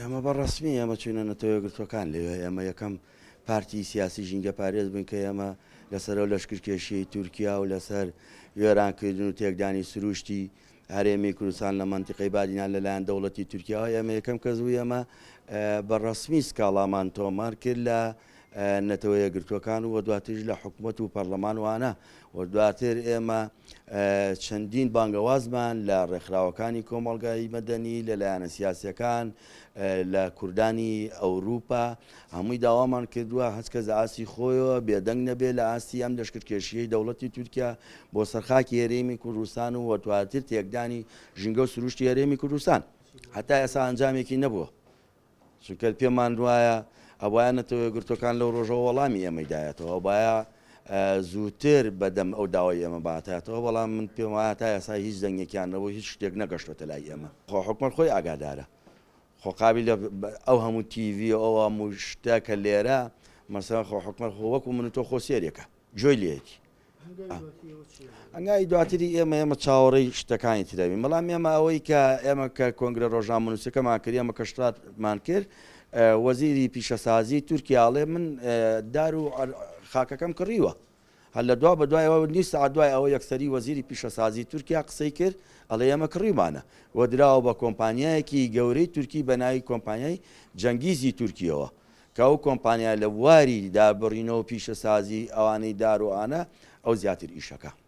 ئێمە بە ڕەسمی ئێمە چوینە نەتەوە یەکگرتووەکان لەوێ ئێمە یەکەم پارتی سیاسی ژینگەپارێز بووین کە ئێمە لەسەر ئەو لەشکرکێشیەی تورکیا و لەسەر وێرانکردن و تێکدانی سروشتی هەرێمی کوردستان لە مەنتیقەی بادینان لەلایەن دەوڵەتی تورکیاوە ئێمە یەکەم کەس بوو ئێمە بە ڕەسمی سکاڵامان تۆمار کرد لە نەتەوە یەکگرتووەکان و دواتریش لە حکومەت و پەرلەمان وانە و دواتر ئێمە چەندین بانگەوازمان لە ڕێکخراوەکانی کۆمەڵگای مەدەنی لە لایەنە سیاسیەکان لە کوردانی ئەوروپا هەمووی داوامان کردووە هەچ کەس لە ئاستی خۆیەوە بێدەنگ نەبێت لە ئاستی ئەم لەشکرکێشیەی دەوڵەتی تورکیا بۆ سەر خاکی هەرێمی کوردستان و دواتر تێکدانی ژینگە و سروشتی هەرێمی کوردستان هەتا ئێستا ئەنجامێکی نەبووە. چونکە پێمان وایە ئەبوایە نەتەوە یەکگرتووەکان لەو ڕۆژەوە وەڵامی ئێمەی دایەتەوە، ئەبوایە زووتر بەدەم ئەو داوای ئێمە بهاتایەتەوە، بەڵام من پێم وایە تا ئێستا هیچ دەنگێکیان نەبوو، هیچ شتێک نەگەشتۆتە لای ئێمە. خۆ حکومەت خۆی ئاگادارە، خۆ قابیلە ئەو هەموو تیڤی و ئەو هەموو شتە کە لێرە مەسەلەن خۆ حکومەت خۆ وەکو من و تۆ خۆ سێرێکە گوێی لێیەتی. هەنگاوی دواتری ئێمە ئێمە چاوەڕێی شتەکانی ترەوین بەڵام ئێمە ئەوەی کە ئێمە کە کۆنگرە ڕۆژنامەنووسەکەمان کرد ئێمە کە شتاتمان کرد وەزیری پیشەسازی تورکیا ئەڵێ من دار و خاکەکەم کڕیوە هەر لە دوا بە دوایەوە نیو سەعات دوای ئەوە یەکسەری وەزیری پیشەسازی تورکیا قسەی کرد ئەڵێ ئێمە کڕیومانە و دراوە بە کۆمپانیایەکی گەورەی تورکی بە ناوی کۆمپانیای جەنگیزی تورکیەوە کە ئەو کۆمپانیا لە بواری داربڕینەوە و پیشەسازی ئەوانەی دار و ئانە ئەو زیاتر ئیشەکە.